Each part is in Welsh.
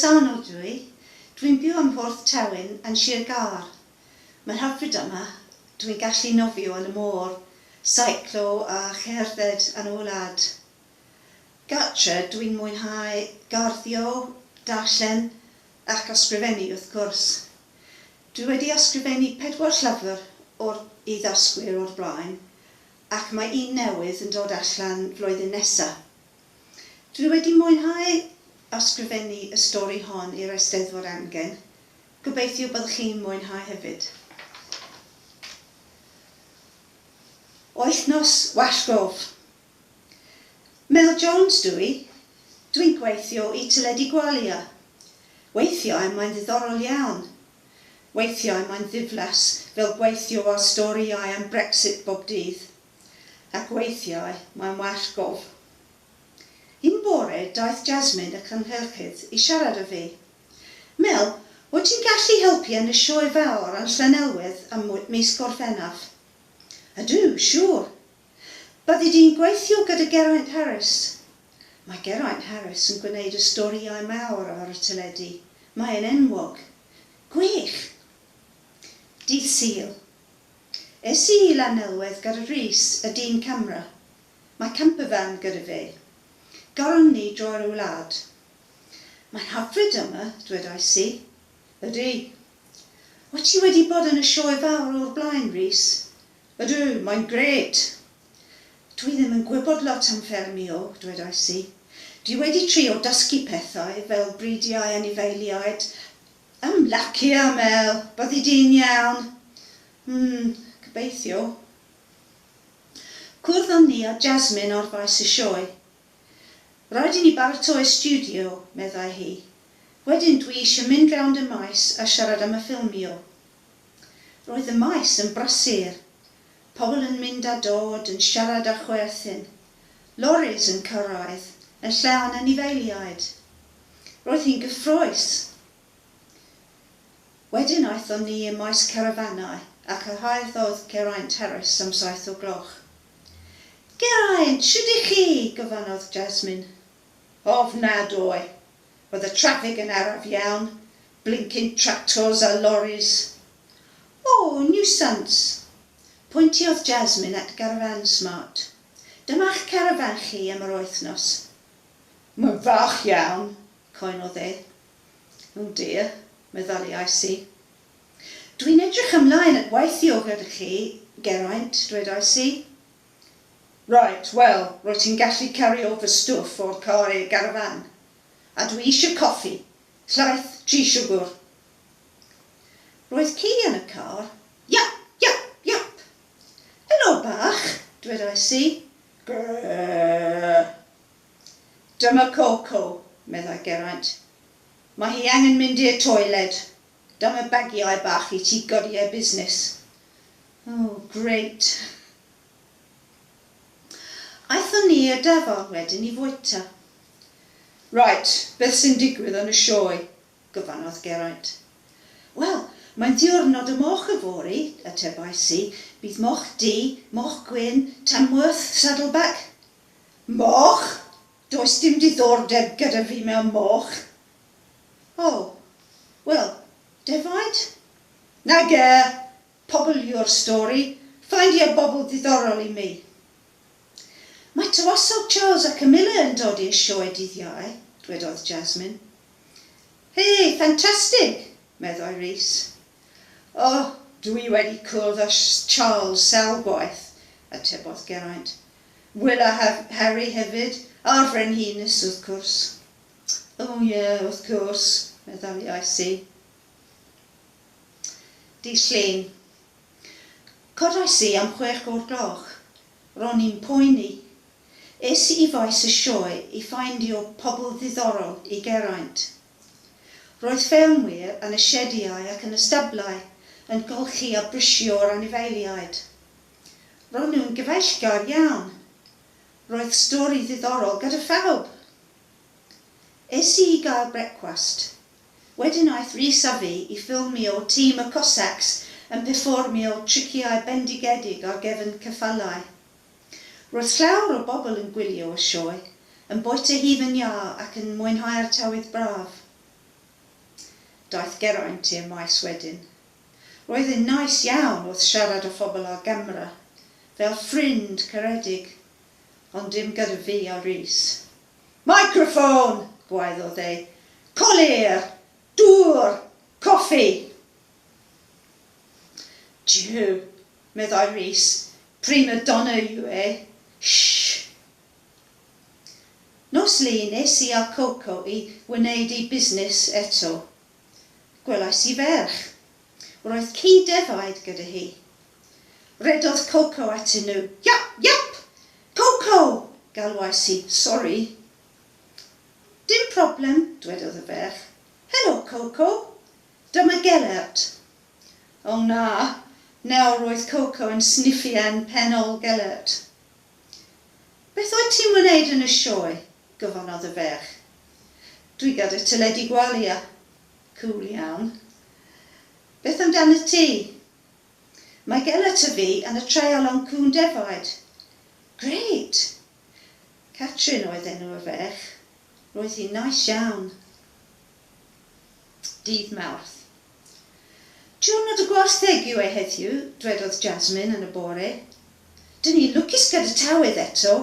Llansanno dw i. Dwi'n byw ym Mhorth Tewin yn Sir Gâr. Mae'n hyfryd yma. Dwi'n gallu nofio yn y môr, seiclo a cherdded yn y wlad. Gartre, dwi'n mwynhau garddio, darllen ac ysgrifennu wrth gwrs. Dwi wedi ysgrifennu pedwar llyfr o'r i ddysgwyr o'r blaen ac mae un newydd yn dod allan flwyddyn nesa. Dwi wedi mwynhau ysgrifennu y stori hon i'r Eisteddfod Amgen. Gobeithio byddwch chi'n mwynhau hefyd. Wythnos Wallgof. Mel Jones dw i. Dwi'n gweithio i Teledu Gwalia. Weithiau mae'n ddiddorol iawn. Weithiau mae'n ddiflas fel gweithio ar storïau am Brexit bob dydd. Ac weithiau mae'n wallgof. Un bore daeth Jasmine y cynhyrchydd i siarad â fi. Mel, wyt ti'n gallu helpu yn y sioe fawr yn Llanelwedd ym mis Gorffennaf? Ydw, siŵr. Byddi di'n gweithio gyda Geraint Harris. Mae Geraint Harris yn gwneud y storïau mawr ar y teledu. Mae e'n enwog. Gwych! Dydd Sul. Es i i Lanelwedd gyda Rhys, y dyn camera. Mae camper van gyda fe. Gyrron ni drwy'r wlad. Mae'n hyfryd yma, dwedais i. Ydy. Wyt ti wedi bod yn y sioe fawr o'r blaen, Rhys? Ydw, mae'n grêt! Dwi ddim yn gwybod lot am ffermio, dwedais i. Dwi wedi trio dysgu pethau, fel bridiau anifeiliaid, Ymlacio, Mel, byddi di'n iawn. Hmm, gobeithio. Cwrddon ni â Jasmine ar faes y sioe. Rhaid i ni baratoi stiwdio, meddai hi. Wedyn dwi eisiau mynd rownd y maes a siarad am y ffilmio. Roedd y maes yn brysur. Pobl yn mynd a dod, yn siarad a chwerthin. Loris yn cyrraedd, yn llawn anifeiliaid. Roedd hi'n gyffrous. Wedyn aethon ni i maes carafanau a cyrhaeddodd Geraint Harris am 7 o gloch. Geraint, shwd i chi? gofynnodd Jasmine. Ofnadwy! Roedd y traffig yn araf iawn, blinking tractors a loris. O, niwsans! Pwyntiodd Jasmine at garafán smart. Dyma'ch carafán chi am yr wythnos. Mae'n fach iawn, cwynodd e. Oh dear, meddyliais i. Dwi'n edrych ymlaen at weithio gyda chi, Geraint, dwedais i. Right, wel, rwyt ti'n gallu cario fy stwff o'r car i'r garafán. A dwi eisiau coffi, llaeth, tri siwgr. Roedd ci yn y car. Iap, iap, iap! Helo bach, dwedais i. Grrrr. Dyma Coco, meddai Geraint. Mae hi angen mynd i'r toiled. Dyma bagiau bach i ti godi ei busnes. Oh, great. Aethon ni i'r dafarn wedyn i fwyta. Right, beth sy'n digwydd yn y sioe? gofynnodd Geraint. Wel, mae'n ddiwrnod y moch yfory, atebais i. Bydd moch du, moch gwyn, Tamworth, Saddleback. Moch? Does dim diddordeb gyda fi mewn moch. O, wel, defaid? Nage! Pobl yw'r stori. Ffeindia bobl ddiddorol i mi. Mae Tywysog Charles a Camilla yn dod i'r sioe dydd Iau, dwedodd Jasmine. Hei, ffantastig! meddai Rhys. O, dw i wedi cwrdd â Charles sawl gwaith, atebodd Geraint. Will a Harry hefyd, a'r Frenhines, wrth gwrs. O ie, wrth gwrs, meddyliais i. Dydd Llun. Codais i am chwech o'r gloch. Ro'n i'n poeni. Es i i faes y sioe i ffeindio pobl ddiddorol i Geraint. Roedd ffermwyr yn y siediau ac yn y stablau yn golchi a brisio'r anifeiliaid. Ro'n nhw'n gyfeillgar iawn. Roedd stori ddiddorol gyda phawb. Es i i gael brecwast. Wedyn aeth Rhys a fi i ffilmio tîm y Cossacks yn perfformio triciau bendigedig ar gefn ceffylau. Roedd llawer o bobl yn gwylio y sioe, yn bwyta hufen iâ ac yn mwynhau'r tywydd braf. Daeth Geraint i'r maes wedyn. Roedd e'n nais iawn wrth siarad â phobl ar gamera, fel ffrind caredig, ond dim gyda fi a Rhys. Microphone! gwaeddodd e. Colur! Dŵr! Coffi! Jiw! meddai Rhys, prima donna yw e. Shh! Nos Lun es i â Coco i wneud ei busnes eto. Gwelais i ferch. Roedd ci defaid gyda hi. Rhedodd Coco atyn nhw. Yap! Yap! Coco! galwais i. Sori. Dim problem, dwedodd y ferch. Helo, Coco. Dyma Gelert. O na, nawr roedd Coco yn sniffian pen ôl Gelert. Beth wyt ti'n wneud yn y sioe? gofynnodd y ferch. Dwi gyda teledu Gwalia. Cŵl iawn. Beth amdanat ti? Mae Gelert a fi yn y treialon cŵn defaid. Grêt! Catrin oedd enw y ferch. Roedd hi'n nais iawn. Dydd Mawrth. Diwrnod y gwartheg yw e heddiw, dwedodd Jasmine yn y bore. Dyn ni'n lwcus gyda tywydd eto.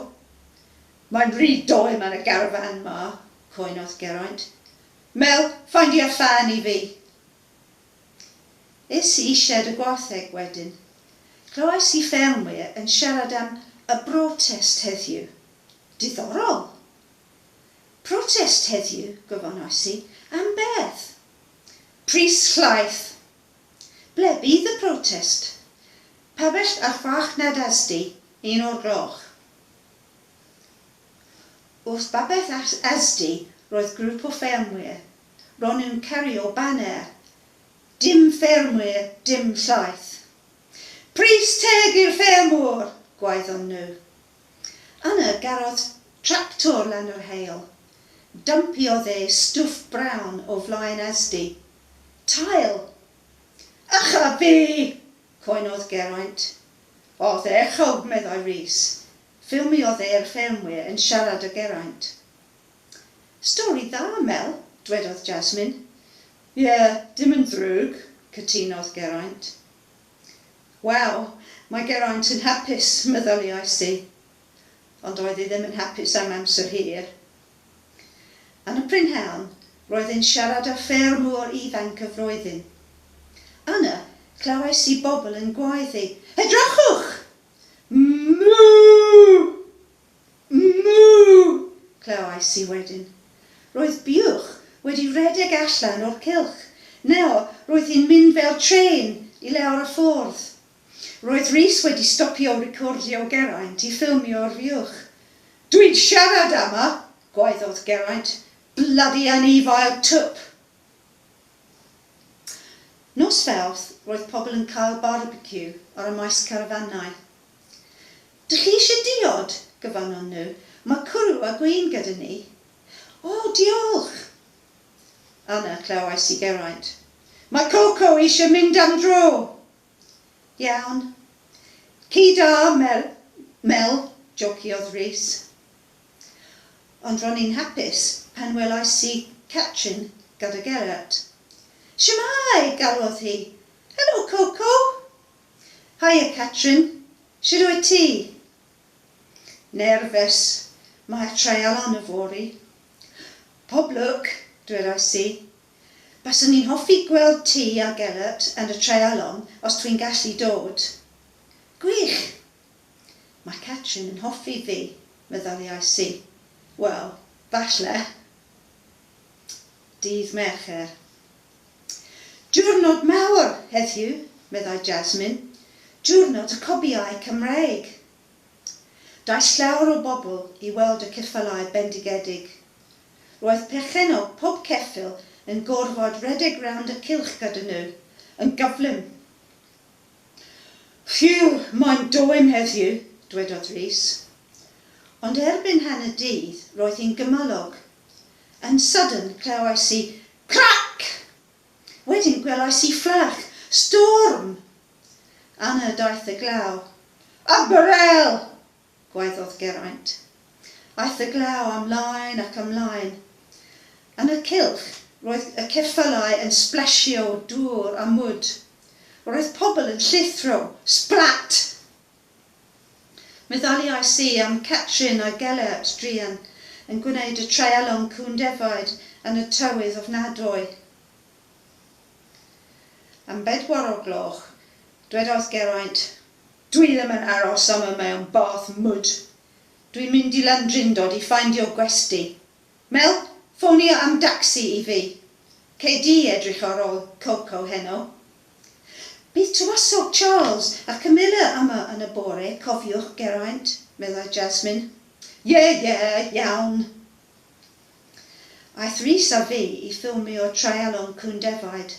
Mae'n rhy doem yn y garafán 'ma, cwynodd Geraint. Mel, ffeindia ffan i fi. Es i i sied y gwartheg wedyn. Clywais i ffermwyr yn siarad am y brotest heddiw. Diddorol! Protest heddiw, gofynnais i, am beth? Pris llaeth! Ble bydd y protest? Pabell archfarchnad Asdi, un o'r gloch. Wrth babell Asdi roedd grŵp o ffermwyr. Ro'n nhw'n cario baner Dim ffermwyr, dim llaeth. Pris teg i'r ffermwr! gwaeddon nhw. Yna garodd tractor lan yr heol. Dympiodd e stwff brown o flaen Asdi. Tail! Ych a fi! cwynodd Geraint. Ardderchog, meddai Rhys. Ffilmiodd e'r ffermwyr yn siarad â Geraint. Stori dda, Mel, dwedodd Jasmine. Ie, dim yn ddrwg, cytunodd Geraint. Waw, mae Geraint yn hapus, meddyliais i. Ond oedd e ddim yn hapus am amser hir. Yn y prynhawn, roedd e'n siarad â ffermwr ifanc y flwyddyn. Yna, clywais i bobl yn gwaeddi, Edrychwch! Mŵ! Mŵ! clywais i wedyn. Roedd buwch wedi rhedeg allan o'r cylch. Nawr, roedd hi'n mynd fel trên i lawr y ffordd. Roedd Rhys wedi stopio recordio Geraint i ffilmio'r fuwch. Dwi'n siarad am y! gwaeddodd Geraint. Bloody anifail twp! Nos Fawrth roedd pobl yn cael barbeciw ar y maes carafannau. Dych chi eisiau diod? gofynnon nhw. Mae cwrw a gwin gyda ni. O, diolch! Yna clywais i Geraint. Mae Coco eisiau mynd am dro! Iawn. Ci da, Mel, Mel, jociodd Rhys. Ond ro'n i'n hapus pan welais i Catrin gyda Gerallt. Shwmae! galwodd hi. Helo, Coco! Haia, Catrin. Shwd wyt ti? Nerfus. Mae'r treialon yfory. Pob lwc, dwedais i. Baswn i'n hoffi gweld ti a Gelert yn y treialon os dwi'n gallu dod. Gwych! Mae Catrin yn hoffi fi, meddyliais i. Wel, falle. Dydd Mercher. Diwrnod mawr heddiw, meddai Jasmine. Diwrnod y cobiau Cymreig. Daeth llawer o bobl i weld y ceffylau bendigedig. Roedd perchennog pob ceffyl yn gorfod rhedeg rownd y cylch gyda nhw, yn gyflym. Phew, mae'n dwym heddiw, dwedodd Rhys. Ond erbyn hanner dydd roedd hi'n gymylog. Yn sydyn clywais i crac! Wedyn gwelais i fflach, storm! Yna daeth y glaw. Ymbarel! gwaeddodd Geraint. Aeth y glaw ymlaen ac ymlaen. Yn y cylch, Roedd y ceffylau yn sblashio dŵr a mwd. Roedd pobl yn llithro. Splat! Meddyliais i am Catrin a Gelert druan yn gwneud y treialon cŵn defaid yn y tywydd ofnadwy. Am bedwar o'r gloch, dwedodd Geraint, Dwi ddim yn aros yma mewn bath mwd. Dwi'n mynd i Landrindod i ffeindio gwesty. Mel, ffonio am dacsi i fi. Cei di edrych ar ôl Coco heno. Bydd Tywysog Charles a Camilla yma yn y bore, cofiwch, Geraint, meddai Jasmine. Ie, ie, iawn. Aeth Rhys a fi i ffilmio treialon cŵn defaid.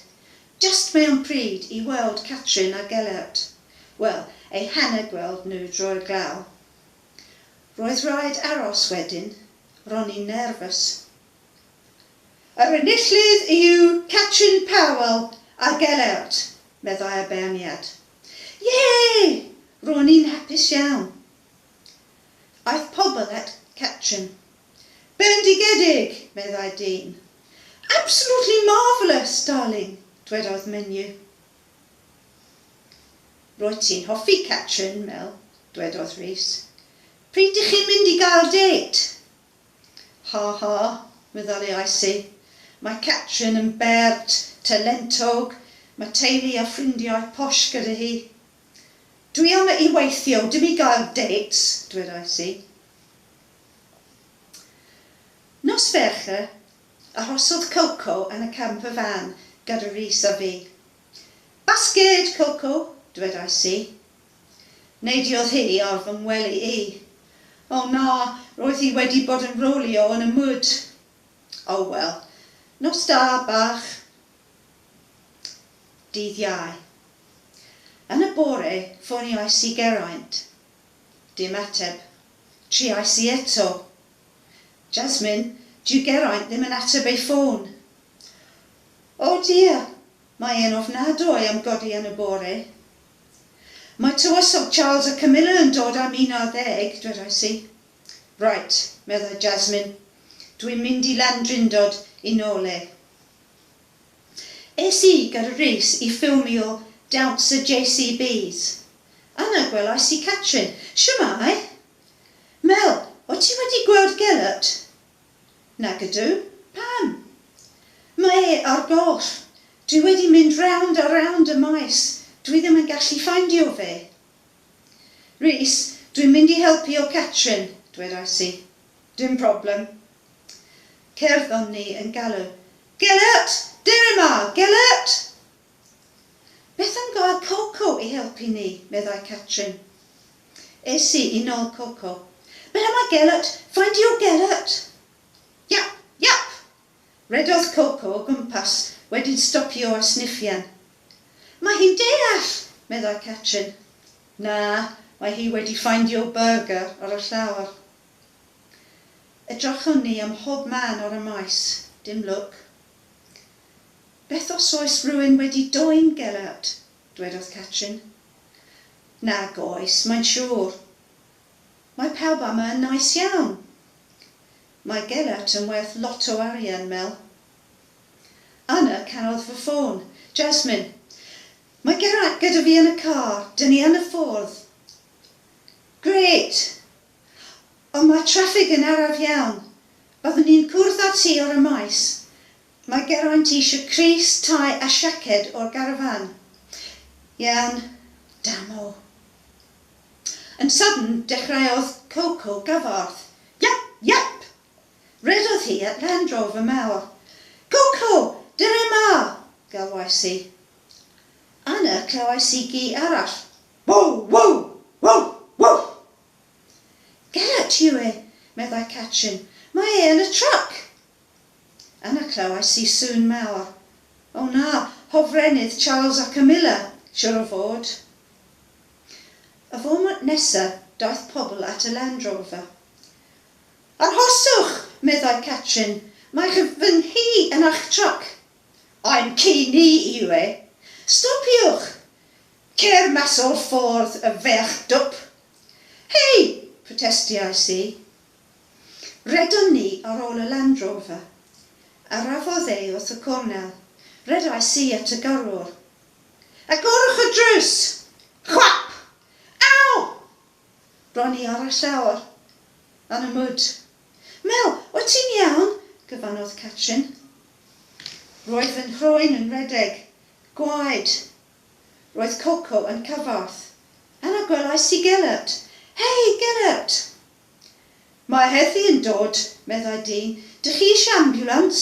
Jyst mewn pryd i weld Catrin a Gelert. Wel, eu hanner gweld nhw drwy'r glaw. Roedd rhaid aros wedyn. Ro'n i'n nerfus. Yr enillydd yw Catrin Powell a Gelert, meddai'r beirniad. Yay! Ro'n i'n hapus iawn. Aeth pobl at Catrin. Bendigedig! meddai dyn. Absolutely marvellous, darling, dwedodd menyw. Rwyt ti'n hoffi Catrin, Mel, dwedodd Rhys. Pryd dych chi'n mynd i gael dêt? Ha ha, meddyliais i. Mae Catrin yn bert, talentog, mae teulu a ffrindiau posh gyda hi. Dwi yma i weithio, dim i gael dates, dwedais i. Nos Fercher, arhosodd Coco yn y camper van gyda Rhys a fi. Basged, Coco, dwedais i. Neidiodd hi ar fy ngwely i. O na, roedd hi wedi bod yn rholio yn y mwd. O wel, nos da, bach. Dydd Iau. Yn y bore, ffoniais i Geraint. Dim ateb. Triais i eto. Jasmine, dyw Geraint ddim yn ateb ei ffôn. O dear, mae e'n ofnadwy am godi yn y bore. Mae Tywysog Charles a Camilla yn dod am un ar ddeg, dwedais i. Right, meddai Jasmine, dwi'n mynd i Landrindod i nôl e. Es i gyda Rhys i ffilmio dawns y JCBs. Yna gwelais i Catrin. Shwmae? Mel, o't ti wedi gweld Gelert? Nag ydw. Pam? Mae e ar goll. Dwi wedi mynd rownd a rownd y maes, dwi ddim yn gallu ffeindio fe. Rhys, dwi'n mynd i helpu o Catrin, dwedais i. Dim problem. Cerddon ni yn galw, Gelert! Dere 'ma! Gelert! Beth am gael Coco i helpu ni? meddai Catrin. Es i i nôl Coco. Ble mae Gelert? Ffeindio Gelert! Iap! Iap! Rhedodd Coco o gwmpas, wedyn stopio a sniffian. Mae hi'n deall! meddai Catrin. Na, mae hi wedi ffeindio byrgyr ar y llawr. Edrychon ni ym mhob man ar y maes. Dim lwc. Beth os oes rhywun wedi dwyn Gelert? dwedodd Catrin. Nag oes, mae'n siŵr. Mae pawb yma yn nais iawn. Mae Gelert yn werth lot o arian, Mel. Yna canodd fy ffôn. Jasmine. Mae Geraint gyda fi yn y car, dyn ni yn y ffordd. Grêt! Ond mae traffig yn araf iawn. Byddwn ni'n cwrdd â ti ar y maes. Mae Geraint eisiau crys, tie a siaced o'r garafán. Iawn. Damo. Yn sydyn, dechreuodd Coco gyfarth. Iap! Iap! Rhedodd hi at Land Rover mawr. Coco! Dere 'ma! galwais i. Yna clywais i gi arall. Wow! Wow! Wow! Wow! Gelert yw e, meddai Catrin. Mae e yn y truck! Yna clywais i sŵn mawr. O na, hofrennydd Charles a Camilla, siŵr o fod. Y foment nesa, daeth pobl at y Land Rover. Arhoswch! meddai Catrin, mae fy nghi yn eich truck. Ein ci ni yw e. Stopiwch! Cer mas o'r ffordd, y ferch dwp! Hei! protestiais i. Rhedon ni ar ôl y Land Rover. Arafodd e wrth y cornel. Rhedais i at y gyrrwr. Agorwch y drws! Chwap! Aw! Ro'n i ar y llawr. Yn y mwd. Mel, wyt ti'n iawn? gofynnodd Catrin. Roedd fy nghroen yn rhedeg. Gwaed. Roedd Coco yn cyfarth. Yna gwelais i Gelert. Hei, Gelert! Mae heddlu yn dod, meddai dyn. Dych chi eisiau ambiwlans?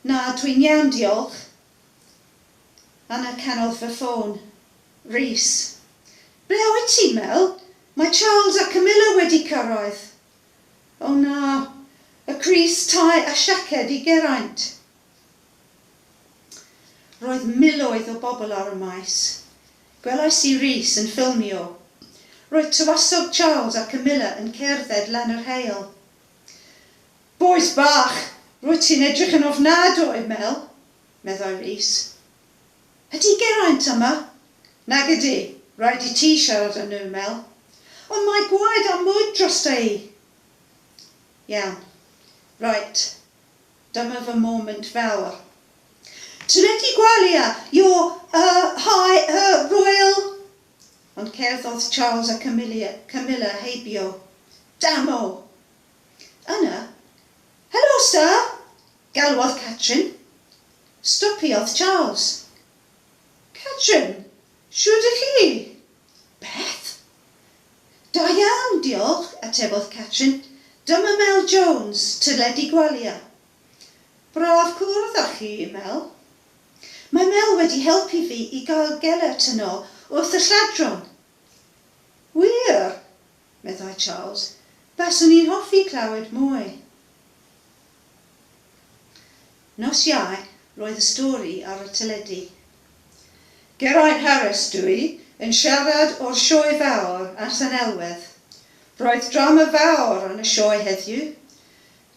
Na, dwi'n iawn, diolch. Yna canodd fy ffôn. Rhys. Ble wyt ti, Mel? Mae Charles a Camilla wedi cyrraedd. O na, y crys tai a siaced i Geraint. Roedd miloedd o bobl ar y maes. Gwelais i Rhys yn ffilmio. Roedd Tywysog Charles a Camilla yn cerdded lan yr heol. Bois bach, rwyt ti'n edrych yn ofnadwy, Mel, meddai Rhys. Ydy Geraint yma? Nag ydy, rhaid i ti siarad â nhw, Mel. Ond mae gwaed a mwd drosta i. Iawn. Reit. Dyma fy moment fawr. Teledu Gwalia, your, uh, high, uh, royal... Ond cerddodd Charles a Camilla, Camilla heibio. Damo! Yna, Helo, sir! Galwodd Catrin. Stopiodd Charles. Catrin, shwd ych chi? Beth? Da iawn, diolch, atebodd Catrin. Dyma Mel Jones, Teledu Gwalia. Braf cwrdd â chi, Mel. Mae Mel wedi helpu fi i gael Gelert yn ôl wrth y lladron. Wir? meddai Charles. Baswn i'n hoffi clywed mwy. Nos Iau, roedd y stori ar y teledu. Geraint Harris dw i, yn siarad o'r Sioe Fawr ar Llanelwedd. Roedd drama fawr yn y sioe heddiw.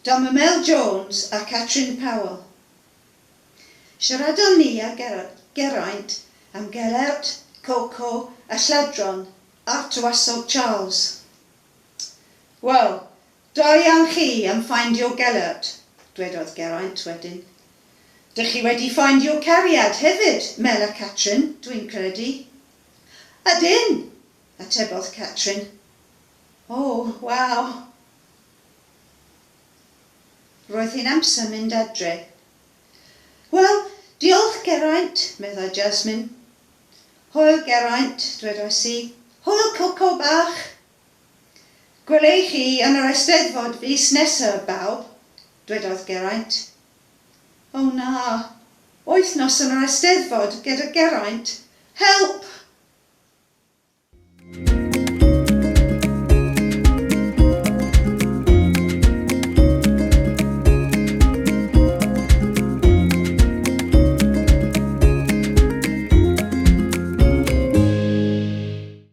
Dyma Mel Jones a Catrin Powell. Siaradon ni â Geraint am Gelert, Coco a Lladron a'r Tywysog Charles. Wel, Da iawn chi am ffeindio Gelert, dwedodd Geraint wedyn. Dych chi wedi ffeindio cariad hefyd, Mel a Catrin, dwi'n credu. Ydyn! atebodd Catrin. O, waw! Roedd hi'n amser mynd adre. Wel, diolch Geraint, meddai Jasmine. Hwyl Geraint, dwedais i. Hwyl Coco bach! Gwelei chi yn yr Eisteddfod fis nesa, bawb, dwedodd Geraint. O na! Wythnos yn yr Eisteddfod gyda Geraint! Help!